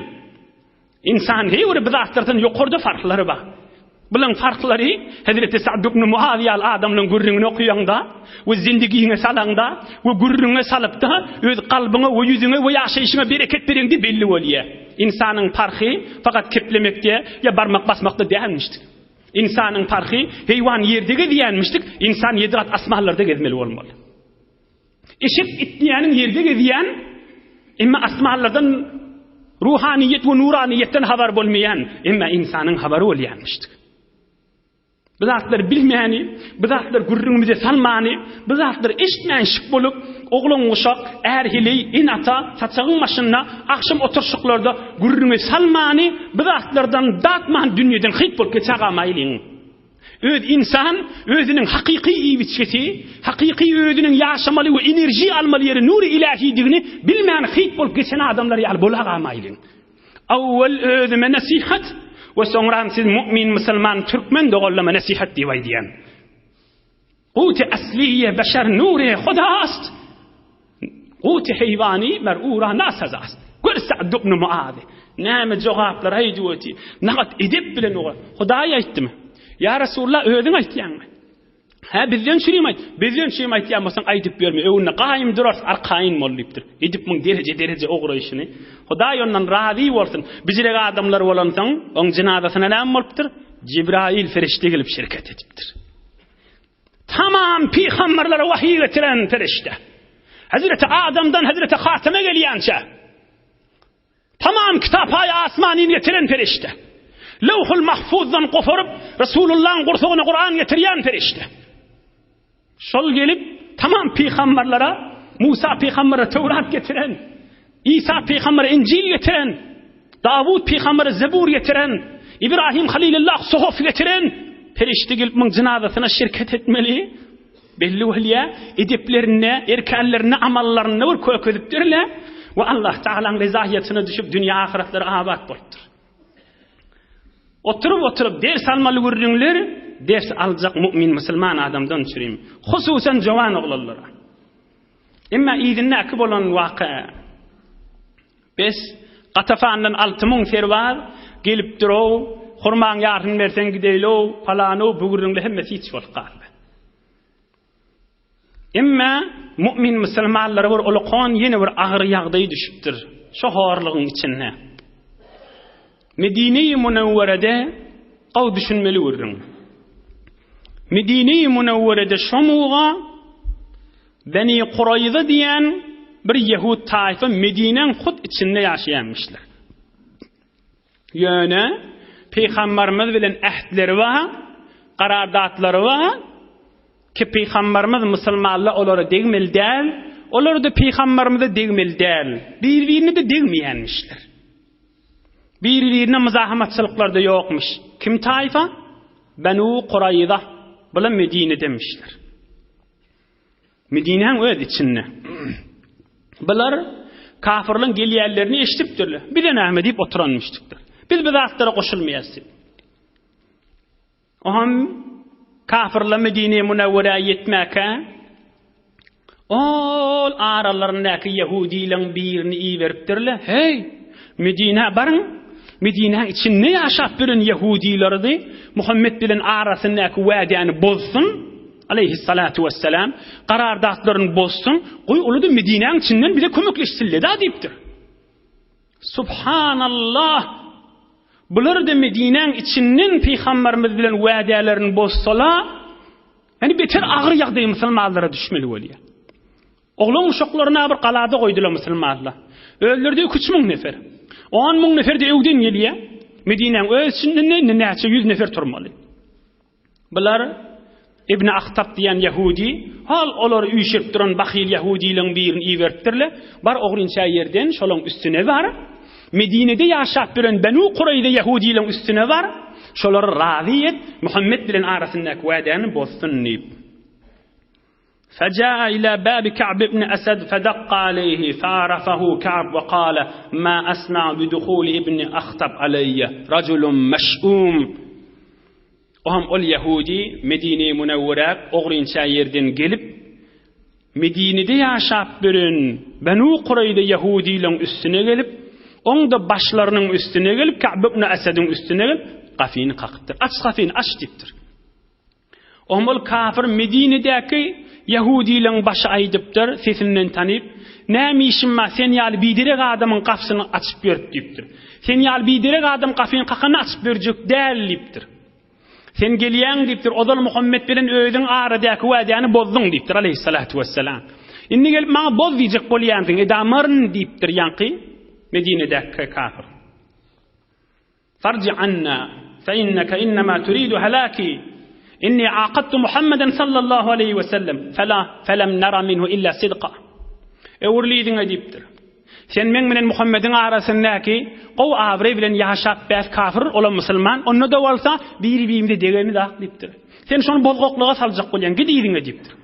Ynsan heý bir zatlardan ýokarda farklary bar. Bulaň farklary Hezreti Sa'd ibn Muaz ýaly adamlaryň gürrüňini okaýaňda we zindigiňe salaňda we gürrüňe salypda öz kalbyňa we ýüzüňe we ýaşaýşyňa bereket bereňde belli bolýar. Ynsanyň parhy fakat keplemekde ýa barmak basmakda dälmişdik. Ynsanyň parhy, heýwan ýerde gezýänmişdik, ynsan ýedi gat asmanlarda gezmeli bolmaly. Eşek it diýýäniň ýerde gezýän, emma asmanlardan ruhanyýet we nuranyýetden habar bolmaýan, emma ynsanyň habary bolýanmişdik. Bu zatlary bilmäni, bu zatlary gürrüňimize salmany, bu zatlary eşitmänşik bolup, Oglan-uşak, är-heleý, ene-ata saçagyň başynda agşam oturyşyklarda gürrüňe salmany, bu zatlardan datman dünýeden hyýt bolup geçägamaýlyň. Öz ynsan özüniň hakyky iýip-içgisi, hakyky özüniň ýaşamaly we enerjiýa almaly ýeri nury ilähidigini bilmän hyýt bolup geçen adamlar ýaly bolagamaýlyň. Awwal özüme nesihat we soňram siz mu'min musulman türkmen doganlama nesihat diýip aýdýan. Guty asliye beşer nury hudast. Guty heýwani mer ura nasazast. Gör Sa'd ibn Muazy. Näme jogaplar aýdyp öti. Nagat edep bilen oga. Hudaý aýtdymy? Ýa Resulullah özüň aýtýaňmy? Hä bizden çürim aýt. Bizden çürim aýtýan bolsaň aýdyp ýörme. Öňünde gaýym durarys, arkaýyn bol diýipdir. Edip muň dereje dereje ograýşyny. Hudaý ondan razy bolsun. Bijirek adamlar bolansoň, oň jynazasyna näme bolupdyr? Jibrail ferişde gelip şirket edipdir. Tamam pygamberlere wahiý getiren perişde. Hazreti Adamdan Hazreti Hateme gelýänçä. Tamam kitapaý asmanyny getiren perişde. Lewhul Mahfuzdan goparyp Resulullahyň gursagyna Kur'an getirýän perişde. Şol gelip tamam pygamberlere Musa pygambere Tewrat getiren, Isa pygambere Injil getiren, Dawut pygambere Zebur getiren, Ibrahim Halilullah suhuf getiren perişde gelip muň jynazasyna şirket etmeli. Belli bolýar, edeplerinde, erkanlarynda, amallarynda bir kökezipdirler we Allah Tagalaň rezaýatyna düşüp dünýä ahyretleri abat bolupdyr. Oturyp-oturyp ders almaly gürrüňler ders aljak mu'min musulman adamdan çürim. Hususan jowan oglanlara. Emma yzyndaky bolan waka Bes, Gatafandan 6000 serbaz gelipdir-ow, hurmaň ýaryny berseň gideýli-ow, palany-ow, bu gürrüňle hemmesi hiç bolup galdy. Emma mu'min musulmanlara bir ulakan ýene bir agyr ýagdaý düşüpdir. Şo horlugyň içinde. Medine-i Munewwerede gaw düşünmeli gürrüň. Medine-i Munewwerede şomuga. Beni Kuraýza diýen bir ýehud taýfa Medinäň hut içinde ýaşaýanmyşlar. Ýöne Pygambarymyz bilen ähtleri bar, karardatlary bar ki Pygambarymyz musulmanlar olara degmeli däl, olar-da Pygambarymyza degmeli däl. Bir-birine-de degmeýänmişler. Bir-birine muzahamatçylyklar-da ýokmuş. Kim taýfa? Benu Kuraýza. Bular Medinedemişler. Medinäň öz içinde. Bular kafirliň gelýänlerini eşidipdirler. Bize näme diýip oturan müşrikler. Biz bu zatlara goşulmaýarys diýip. Oham kafirler Medine Munawwara ýetmäkä ol aralaryndaky ýehudileň birini iberipdirler. Hey, Medinä baryň. Medinäň içinde ýaşap ýören ýehudilerdi Muhammet bilen arasyndaky wädäni bozsun. Aleýhissalatu wessalam, karardatlaryny bozsun, goý olar-da Medinäň içinden bize kömekleşsinler-dä diýipdir. Subhanallah! Bular-da Medinäň içinden Pygamberimiz bilen wädelerini bozsalar, ýani beter agyr ýagdaý musulmanlara düşmeli bolýar. Oglan uşaklaryny bir galada goýdular musulmanlar. Özleri-de 3 müň nefer. 10 müň nefer-de öwden gelýär. Medinäň öz içinden indi näçe ýüz nefer turmaly. Bular Ibn Ahtab diýen ýehudi, hal olary üýşürip duran bahyl ýehudileň birini iberipdirler. Bar ogrynça ýerden şolaň üstüne bar. Medinede ýaşap ýören Benu Kureýze ýehudileň üstüne bar. Şolary razy et, Muhammet bilen arasyndaky wädäni bozsun diýip. Feja'a ila babi Ka'b ibn Esed fedakka aleyhi fe'arafahu Ka'b ve kâle ma asna'u bi duhuli ibn Ahtab aleyye raculun meş'um. O hem ol ýehudi Medine-i Münewwerä ogrynça ýerden gelip, Medinede ýaşap ýören Benu Kureýze ýehudileň üstüne gelip, oň-da başlarynyň üstüne gelip Ka'b ibn Esediň üstüne gelip, gafyny kakypdyr. Aç gafyny, aç diýipdir. Oňa ol kafir Medinedäki ýahudileň başy aýdypdyr, sesinden tanyp, Näme işim bar, sen ýaly biderek adamyň gapysyny açyp berip diýipdir. Sen ýaly biderek adam gapyny kakanda açyp berjek däl diýipdir. Sen gelýäň diýipdir, ozal Muhammet bilen özüň aradäki wädäni bozduň diýipdir, aleýhissalatu wessalam. Indi gelip maňa boz diýjek bolýansyň, edamaryn diýipdir ýaňky Medinedäki kafir. Farji anna, fe inneke innema turidu halaki, inni aqadtu Muhammeden sallallahu aleýhi we sellem, fela, felem nara minhu illa sidqa. Öwrül yzyňa diýipdir. Sen meň bilen Muhammediň arasyndaky gowy abraý bilen ýaşap bäs kafir, olam musulman, onda-da bolsa biri-birimize degemiz ak diýipdir. Sen şony bozgaklyga saljak bolýaň, git yzyňa diýipdir.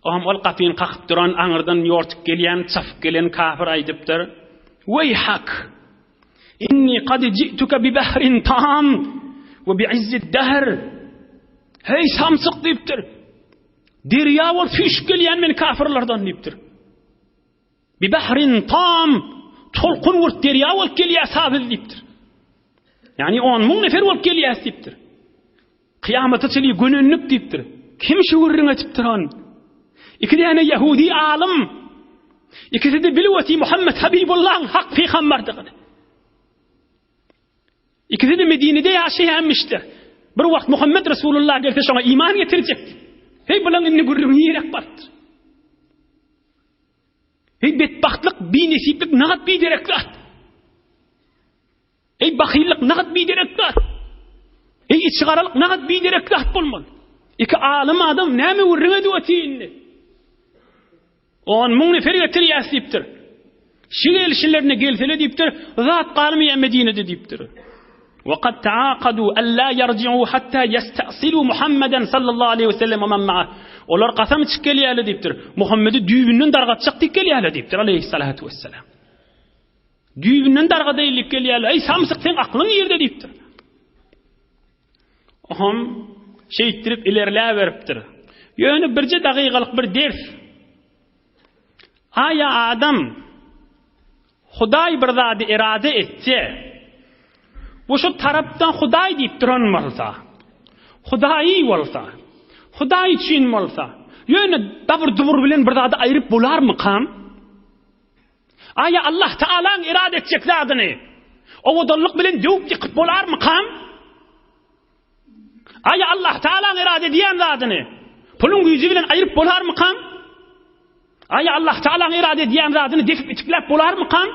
Oňam ol gapyny kakyp duran aňyrdan ýortup gelýän, çapyp gelen kafir aýdypdyr. Weýhak! Inni kad ji'tuke bi bahrin tam we bi izzid dahr. Hey samsyk diýipdir. Derýa bolup süýşüp gelýän men kafirlerden diýipdir. Bi bahrin tam tolkun bolup derýa bolup gelýär sabyz diýipdir. Ýani 10 müň nefer bolup gelýär diýipdir. Kyýamata çenli gönenlik diýipdir. Kim şu gürrüň etip duran? Iki däne ýehudi alym. Ikisi-de bilip otyr Muhammet Habibullahyň hak pygamberdigini. Ikisi-de Medinede ýaşaýanmyşdyr. Bir wagt Muhammet Resulullah gelse şoňa iman getirjek. Hey bulaň indi gürrüňi ýerek barypdyr. Hey betbagtlyk, binesiplik nagat biderek zat. Eý bahyllyk nagat biderek zat. Eý içigaralyk nagat biderek zat bolmaly. Iki alym adam näme gürrüň edip otyr indi? On müň nefer getirýäs diýipdir. Şu gelşilerine gelsele diýipdir, zat galmaýar Medinede diýipdir. Wa kad taaqadu alla yarji'u hatta yastasilu Muhammeden sallallahu aleyhi ve sellem we men ma'a. Olar kasam içip gelýärler diýipdir. Muhammedi düýbünden dargatjak diýip gelýärler diýipdir aleyhissalatu vesselam. Düýbünden dargadaýyn diýip gelýärler. Eý, samsyk, seň aklyň nirde diýipdir. Ohm şeýtdirip ilerläberipdir. Ýöne birje dagygalyk bir ders. Aýa adam Hudaý bir zady erade etse, bu şu tarapdan Hudaý diýip duran bolsa, Hudaýy bolsa, Hudaý üçin bolsa, ýöne dabur-dubur bilen bir zady aýryp bolarmykam? Aýa Allah Taalaň irade etjek zadyny owadanlyk bilen döwüp ýykyp bolarmykam? Aýa Allah Taalaň irade edýän zadyny. Puluň güýji bilen aýryp bolarmykam? Aý Allah Taalaň irade edýän zadyny depip itikläp bolarmykam?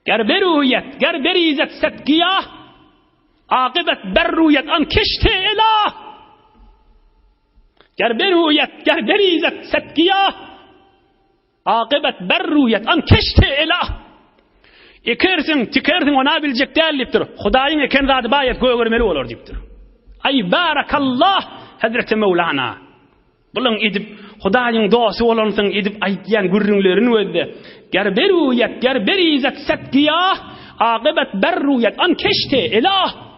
Ger beruýet, ger berizet set giýah, akybet berruýet an keşte elah. Ger beruýet, ger berizet set giýah, Akybet berruýet an keşte elah. Ekersiň, tikersiň ona biljek däl diýipdir. Hudaýyň eken zady baýat gögermeli bolar diýipdir. Aý barakallah Hazreti Mewlana. Bulan edip Hudaýyň dosty bolansyň edip aýtýan gürrüňlerini gözde. Ger beruýet, ger berizet set giýah, akybet berruýet an keşte elah.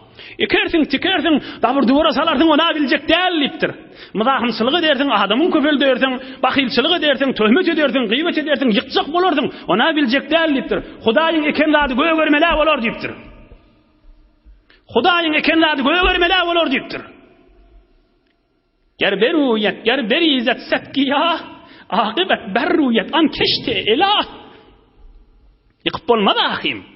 Ekersiň, tikersiň, dabyr-dubura salarsyň, ona biljek däl diýipdir. Myzahymçylyk edersiň, adamyň köpeldersiň, bahylçylyk edersiň, töhmet edersiň, gyýbat edersiň, ýykjak bolarsyň, ona biljek däl diýipdir. Hudaýyň eken zady gögermel-ä bolar diýipdir. Hudaýyň eken zady gögermel-ä bolar diýipdir. Ger beruýet, ger berizet set giýah, akybet berruýet an keşte elah. Ýykyp bolmaz ahym.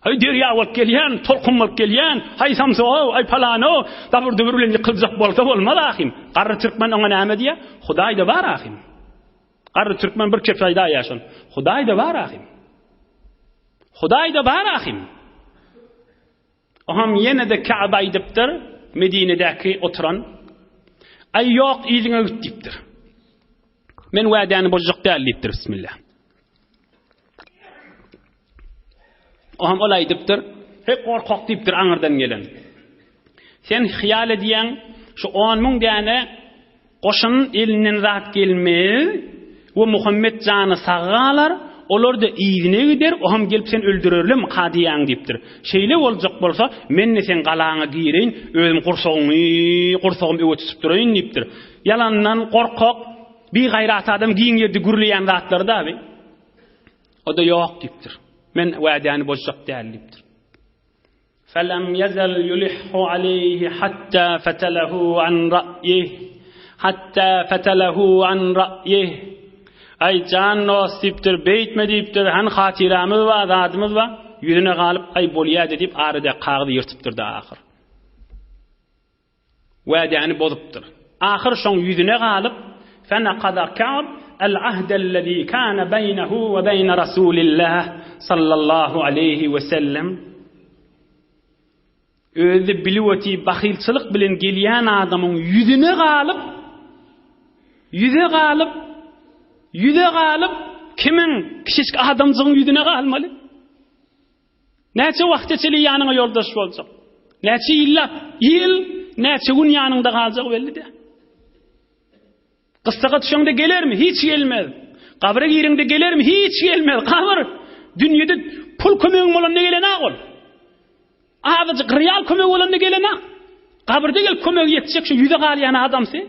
Haý derýa bolup gelýän, tolkun bolup gelýän, haý samsyg-ow, aý palany-ow, dabyr-dubur bilen ýykyljak bolsa bolmaz ahym. Garry türkmen oňa näme diýýär? Hudaý-da bar ahym. Garry türkmen bir kepje aýdaýýar şony. Hudaý-da bar ahym. Hudaý-da bar ahym. Oňam ýene-de Ka'b aýdypdyr, Medinedäki oturan, Aý ýok, yzyňa git diýipdir. Men wädäni bozjak däl diýipdir, bismillah. Oňam ol aýdypdyr, Heý gorkak diýipdir aňyrdan gelen. Sen hyýal edýäň, şu on müň däne Goşun elinden zat gelmez we Muhammet jany sag galar, olar-da yzyna gider, o hem gelip seni öldürerlemika diýýäň diýipdir. Şeýle boljak bolsa, men-de seň galaňa gireýin, özüm gursagyňy, gursagym öwe tutup duraýyn diýipdir. Ýalandan gorkak, bigaýrat adam giň ýerde gürleýän zatlary-da bi. O-da ýok diýipdir. Men wädäni bozjak däl diýipdir. Felem ýezel ýulihhu aleýhi hatta fetelehu an ra'ýih hatta fetelehu an ra'ýih Aý, jan dost diýipdir, beýtme diýipdir, hany hatyramyz bar, zadymyz bar. Ýüzüne galyp, aý bolýa-da diýip, arada kagyzy ýyrtypdyr-da ahyr. Wädäni bozupdyr. Ahyr şoň ýüzüne galyp, Fenakada Ka'b el-ahdellezî kâne beýnehu we beýne Rasûlillah sallallahu aleýhi we sellem. Özi bilip oty bahylçylyk bilen gelýän adamyň ýüzüne galyp, ýüze galyp, ýüze galyp, kimiň kiçijik adamjygyň ýüzüne galmaly? Näçe wagta çenli ýanyňa ýoldaş boljak? Näçe ýyllap, ýyl, näçe gün ýanyňda galjagy belli däl. Gyssaga düşeňde gelermi? Hiç gelmez. Gabra gireňde gelermi? Hiç gelmez. Gabyr dünýede pul kömegiň bolanda gelen-ä ol. Azajyk real kömegi bolanda gelen-ä. Gabyrda gelip kömegi ýetjek şu ýüze galýan adamsy.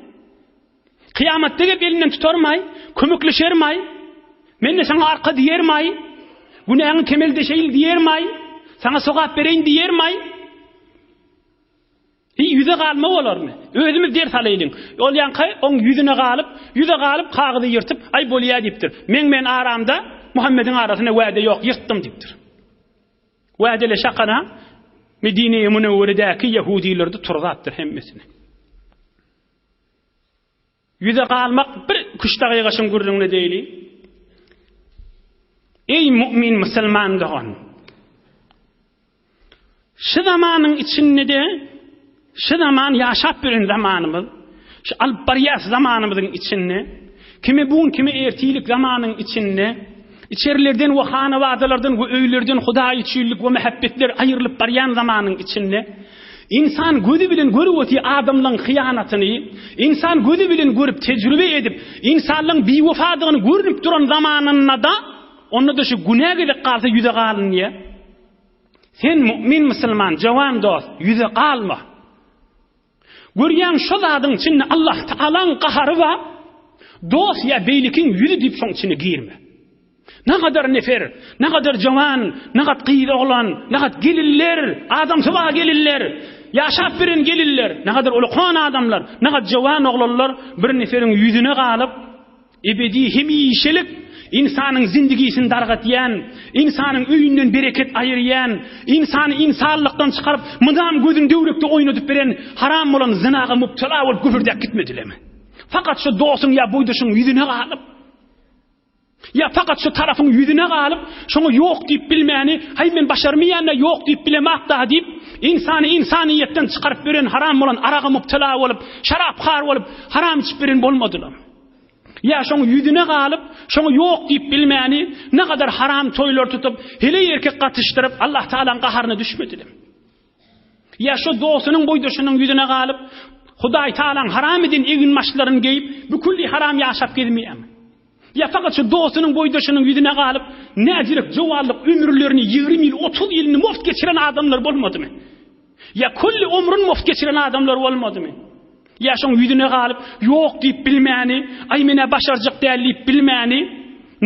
Kyýamatda gelip elinden tutarmaý, kömekleşermaý, Men-de saňa arka diýermaý, günäňi kemeldeşeýin diýermaý, saňa sogap bereýin diýermaý. Hiý, ýüze galma bolarmy? Özümiz ders alaýlyň. Ol ýaňky oň ýüzüne galyp, ýüze galyp kagyzy ýyrtyp, aý bolýa diýipdir. Meň men aramda Muhammediň arasynda wäde ýok, ýyrtdym diýipdir. Wädeleşakana Medine-i Münewweredäki ýehudileri-de turzapdyr hemmesini. Ýüze galmak bir küş dagygaşyň gürrüňine deýli. Eý mu'min musulman dogan! Şu zamanyň içinde-de şu zaman ýaşap ýören zamanymyz, şu alyp barýas zamanymyzyň içinde, kimi bu gün, kimi ertirlik zamanyň içinde içerilerden we hanabadalardan we öýlerden Hudaý üçinlik we mähebbetler aýrylyp barýan zamanyň içinde Ynsan gözi bilen görüp otyr adamlaň hyýanatyny, ynsan gözi bilen görüp tejrübe edip, ynsanlaň biwepadygyny görnüp duran zamanynda-da, onda-da şu günä gezek galsa ýüze galynýar. Sen mu'min musulman, jowan dost, ýüze galma. Görýäň şo zadyň içinde Allah Tagalaň gahary bar, dost ýa beýlekiň ýüzi diýip şoň içine girme. Nagadar nefer, nagadar jowan, nagat gyz oglan, nagat gelinler, adamsy bar gelinler, ýaşap beren gelinler, nagadar ulakan adamlar, nagat jowan oglanlar bir neferiň ýüzüne galyp, ebedi hemişelik. Ynsanyň zindigisini dargatýan, ynsanyň öýünden bereket aýyrýan, ynsany ynsanlykdan çykaryp, mydam gözüni döwrekde oýnadyp beren haram bolan zynaga mubtala bolup gübürdäp gitmedilermi? Fakat şu dostuň ýa boýdaşyň ýüzüne galyp, ýa fakat şu tarapyň ýüzüne galyp, şoňa ýok diýip bilmäni, haý men başarmaýan-da ýok diýip bilemak-da diýip, ynsany ynsanyýetden çykaryp beren haram bolan araga mubtala bolup, şaraphar bolup, haram içip beren bolmadylarmy? Ýa şoň ýüzüne galyp, şoňa ýok diýip bilmäni, ne gadar haram toýlar tutup, heleý erkek gatyşdyryp, Allah Tagalaň gaharyna düşmediler. Ýa şo dostunyň boýdaşynyň ýüzüne galyp, Hudaý Tagalaň haram eden eginbaşlaryny geýip, bükülli haram ýaşap gezmeýärmi? Ýa fakat şo dostunyň boýdaşynyň ýüzüne galyp, näzirek jowallyk ömürlerini 20 ýyl, 30 ýylyny muft geçiren adamlar bolmadymy? Ýa külli ömrüni muft geçiren adamlar bolmadymy? Ýa şoň ýüzüne galyp, ýok diýip bilmäni, aý men-ä başarjak däl diýip bilmäni,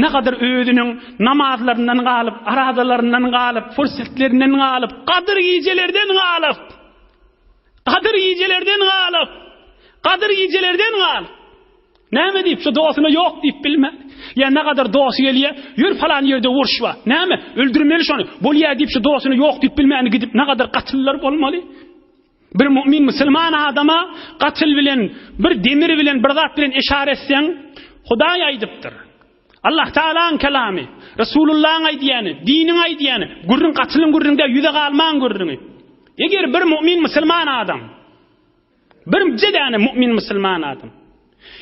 nagadar özüniň namazlaryndan galyp, arazalaryndan galyp, fursetlerinden galyp, gadyr gijelerden galyp, gadyr gijelerden galyp, gadyr gijelerden galyp, näme diýip, şu dostuna ýok diýip bilmän, ýa nagadar dosty gelýär, ýör falan ýerde uruş bar, näme, öldürmeli şony, bolýar diýip, şu dostuna ýok diýip bilmäni gidip, nagadar gatyllar bolmaly. Bir mu'min musulman adama gatyl bilen, bir demir bilen, bir zat bilen eşare etseň, Hudaý aýdypdyr. Allah Taalaň kelamy, Resulullahyň aýdýany, diniň aýdýany, gürrüň gatylyň gürrüňi däl, ýüze galmaň gürrüňi. Eger bir mu'min musulman adam Bir däne mu'min musulman adam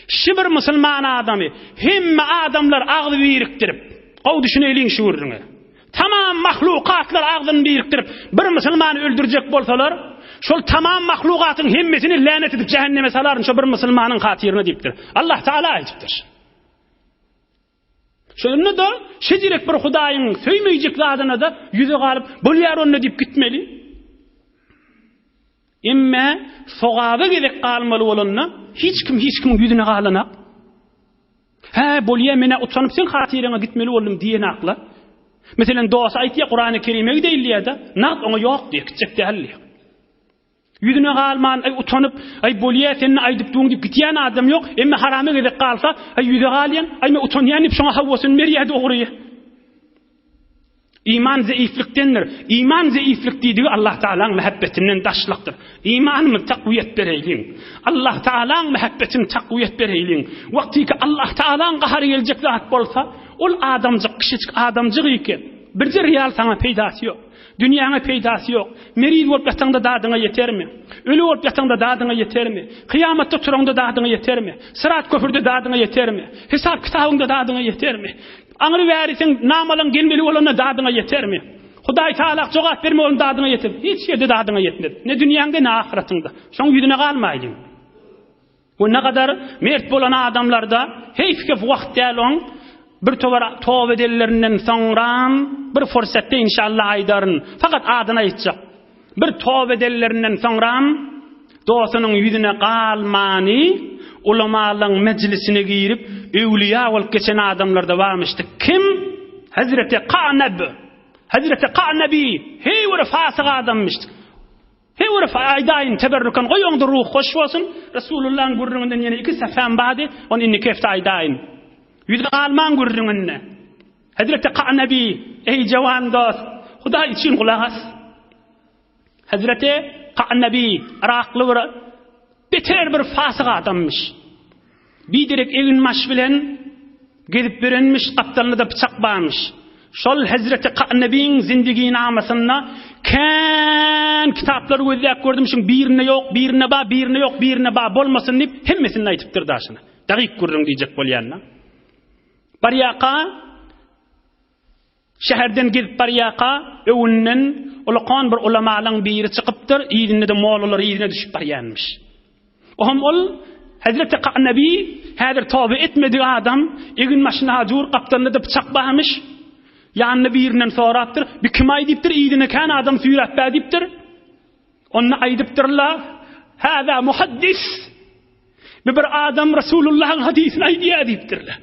Şi bir musulman adamy hemme adamlar agzy birikdirip, gowy düşüneýliň şu gürrüňe. Tamam mahlukatlar agzyny birikdirip bir musulmany öldürjek bolsalar, şol tamam mahlukatyň hemmesini länet edip jähenneme salaryn şo bir musulmanyň hatyryna diýipdir. Allah Taala aýdypdyr. Şonda-da şejirek bir Hudaýyň söýmeýjek zadyna-da ýüze galyp, bolýar onda diýip gitmeli. Emme sogaba gezek galmaly bolanda hiç kim hiç kimiň ýüzüne galanak. Hä, bolýa menä utanyp seň hatyraňa gitmeli boldum diýenakla. Meselem dosty aýtýa Kurany Kerime gideýin diýýä-de, nagt oňa ýok diýýä, gitjek däl diýýä. Ýüzüne galman, aý utanyp, aý bolýa sen aýdyp duň diýip gitýän adam ýok, emme harama gezek galsa, aý ýüze galýan, aý men utanýan diýip şoňa hawasyny berýä dogry. Iman zeiflikdendir. Iman zeiflik diýdigi Allah Taalaň mähebbetinden daşlykdyr. Imanymyzy takwiýet bereýliň. Allah Taalaň mähebbetini takwiýet bereýliň. Wagtyky Allah Taalaň gahary geljek zat bolsa, ol adamjyk, kişijik adamjyk eken. Birje real saňa peýdasy ýok. Dünýäňe peýdasy ýok. Meriz bolup ýataňda dadyňa ýetermi? Öli bolup ýataňda dadyňa ýetermi? Kyýamatda turaňda dadyňa ýetermi? Syrat köprüde dadyňa ýetermi? Hesap kitabyňda dadyňa ýetermi? Aňry bäri seň namalaň gelmeli bolanda dadyňa ýetermi? Hudaý Taala jogap berme bolanda dadyňa ýeter. Hiç ýerde dadyňa ýetmez. Ne dünýäňde, ne ahyratyňda. Şoň ýüzüne galmaýlyň. We ne gadar mert bolan adamlarda heýf ki wagt däl oň bir towar toba edenlerinden soňram bir fursatda inşallah aýdaryn. Fakat adyny aýtjak. Bir toba edenlerinden soňram dostunyň ýüzüne galmany ulamalaryň mejlisine girip öwliýa bolup geçen adamlarda barmyşdy. Kim? Hazreti Kanab. Hazreti Kanabi heý bir fasyk adammyşdy. Heý bir aýdaýyn teberrüken goý oňda ruh hoş bolsun. Resulullahyň gürrüňinden ýene iki säfäm bardy, ony indiki hepde aýdaýyn. Ýüze galmaň gürrüňinde. Hezreti Kanabi, eý jawan dost, Hudaý üçin gulak as. Hezreti Kanabi yrakly bir beter bir fasyk adammyş. Biderek eginbaş bilen gezip ýörenmiş, gapdalynda-da pyçak barmyş. Şol Hezreti Kanabiň zindiginamasynda kän kitaplary gözläp gördüm, şuň birinde ýok, birinde bar, birinde ýok, birinde bar bolmasyn diýip, hemmesinde aýdypdyr daşyna. Dagyk gürrüň diýjek bolýan-da. Barýaka Şäherden gezip barýarka, öňünden ulakan bir ulamalaň biri çykypdyr, yzynda-da mollalar yzyna düşüp barýanmyş. Ohm ol Hezreti Ka'nabi häzir toba etmedik adam, egin-başyny hajur, gapdalynda-da pyçak barmyş. Ýanynda birinden sorapdyr, Bi kim-aý diýipdir, yzyna kän adam süýräp-ä diýipdir. Onda aýdypdyrlar, Hâzâ muhaddis. Bu bir adam Resulullahyň hadysyny aýdýar diýipdirler.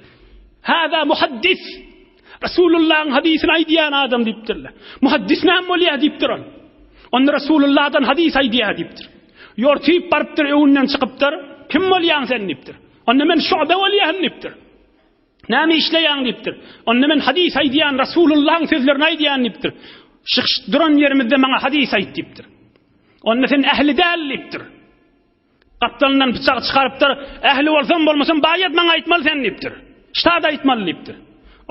Hâzâ muhaddis. Resulullahyň hadysyny aýdýan adam diýipdirler. Muhaddis näme bolýar diýipdir ol. Onda Resulullahdan hadys aýdýar diýipdir. Ýortyp barypdyr, öňünden çykypdyr. Kim bolýaň sen diýipdir. Onda men şu'be bolýan diýipdir. Näme işleýäň diýipdir. Onda men hadys aýdýan, Rasulullahyň sözlerini aýdýan diýipdir. Şyh duran ýerimizde maňa hadys aýt diýipdir. Onda sen ähli däl diýipdir. Gapdalyndan pyçagy çykarypdyr. Ähli bolsam bolmasam baýat maňa aýtmaly sen diýipdir. Ştat aýtmaly diýipdir.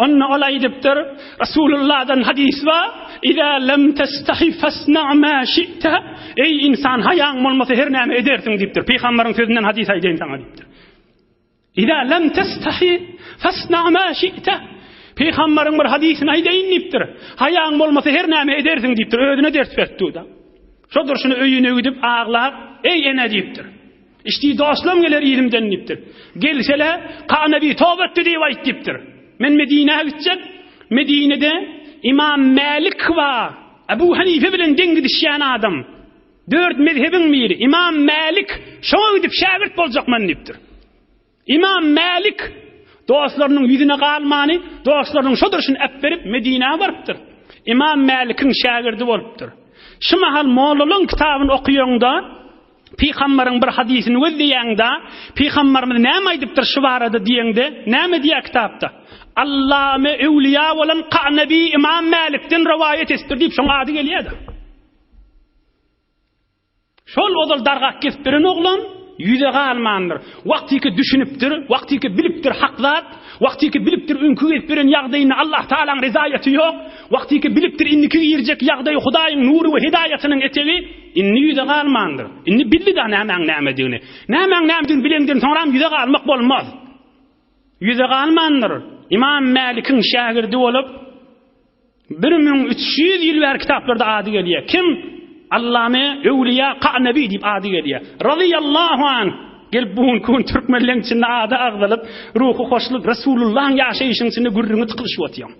Onda ol aýdypdyr, Rasulullahdan hadys bar, Iza lem testahi fasna ma şi'te. Eý insan haýaň bolmasa her näme edersiň diýipdir. Pygamberiň sözünden hadys aýdaýyn saňa diýipdir. Iza lem testahi fasna ma şi'te. Pygamberiň bir hadysyny aýdaýyn diýipdir. Haýaň bolmasa her näme edersiň diýipdir. Özüne ders beripdi-da. Şo durşuna öýüne gidip aglap, Eý ene diýipdir. Işdi dostlam geler yzymdan diýipdir. Gelsele, Kanabi toba etdi diýip aýt diýipdir. Men Medinä gitjek. Medinede Imam Mälik bar. Abu Hanife bilen deň gidişýän adam. Dört mezhebiň biri Imam Mälik şoňa gidip şägirt boljak men diýipdir. Imam Mälik dostlarynyň ýüzüne galmany, dostlarynyň şo durşuny äpberip Medinä barypdyr. Imam Mälikiň şägirdi bolupdyr. Şu mahal mollalaryň kitabyny okaýaňda, Pygambaryň bir hadysyny gözleýäňde, Pygambarymyz näme aýdypdyr şu barada diýeňde, näme diýýär kitapda? Allame öwliýa bolan Kanabi Imam Mälikden rowaýat etipdir diýip şoň ady gelýär-de. Şol ozal dargap kesip beren oglan ýüze galmandyr. Wagtyky düşünipdir, wagtyky bilipdir hak zat, wagtyky bilipdir öňki gezip beren ýagdaýynda Allah Tagalaň rezaýaty ýok, wagtyky bilipdir indiki girjek ýagdaýy Hudaýyň nury we hidaýatynyň etegi, indi ýüze galmandyr. Indi bildi-da nämäň nämedigini. Nämäň nämedigini bileňden soňram ýüze galmak bolmaz. Ýüze galmandyr. Imam Mälikiň şägirdi bolup, 1300 ýyl bäri kitaplarda ady gelýär. Kim? Allame Öwliýa Ka'nabi diýip ady gelýär. Razyýallahu an. Gelip bu günki gün türkmenleň içinde ady agzalyp, ruhy hoşluk Resulullahyň ýaşaýşynyň içinde gürrüňi tykylyşyp otýan.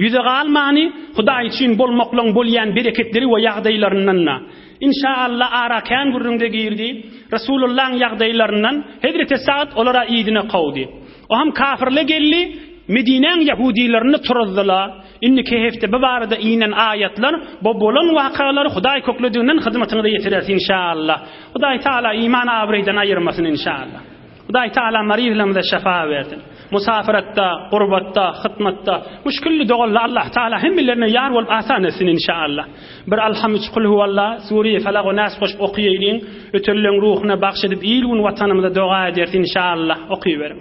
Ýüze galmany Hudaý üçin bolmaklygyň bolýan bereketleri we ýagdaýlaryndan-da. Inşaalla ara kän gürrüňde girdi. Resulullahyň ýagdaýlaryndan Hezreti Sa'd olara yzyna kowdy. O hem kafirle geldi, Medinäň ýahudylaryny turuzdyla. Indiki hepde bu barada inen aýatlar, bu bolan wakalary Hudaý köklediginden hyzmatyňyza ýetireris inşaalla. Hudaý Taala iman abraýdan aýyrmasyn inşaalla. Hudaý Taala maryzlarymyza şefa bersin. Musafiratda, gurbatda, hytmatda, müşkilli doganlar Allah Taala hemmelerine ýar bolup asan etsin inşaalla. Bir Alham üç Kul huwalla, Sure-i Falak we Nas goşup okaýalyň. Ötenleň ruhuna bagş edip il-gün watanymyza doga ederis inşaalla. Okyberiň.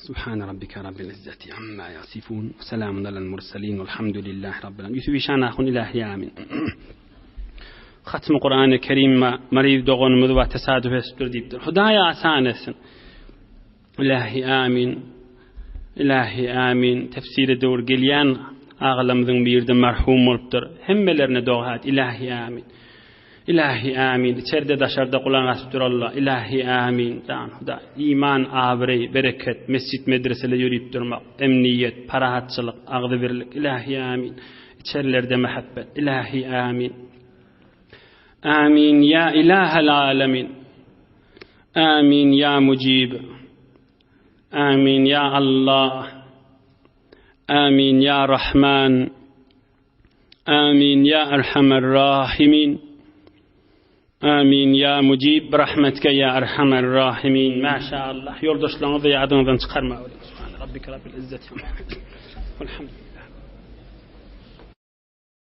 Subhane rabbike rabbil izzeti amma yasifun we selamun alel murselin velhamdülillahi rabbil alamin. Ýusup işan ahun ilahi amin. Hatmy Kur'an-ı Kerim maryz doganymyz we tesadüf etipdir diýipdir. Hudaý asan etsin. Ilahi amin. Ilahi amin. Tefsire döwür gelýän agalarymyzyň biri-de merhum bolupdyr. Hemmelerine doga et. Ilahi amin. Ilahi amin. İçerde daşarda gulak asyp duralla. Ilahi amin. Jan Hudaý. Iman, abraý, bereket, mesjit medresele ýörüp durmak, emniýet, parahatçylyk, agzybirlik. Ilahi amin. İçerlerde muhabbet. Ilahi amin. Amin ya ilahel alemin. Amin ya mujib. Amin ya Allah. Amin ya Rahman. Amin ya Erhamer Rahimin. Amin ya Mujib rahmetke ya Erhamer Rahimin. Maşallah. Ýoldaşlaryňyzy ýadyňyzdan çykarma. Subhan rabbike rabbil izzeti. Elhamdülillah.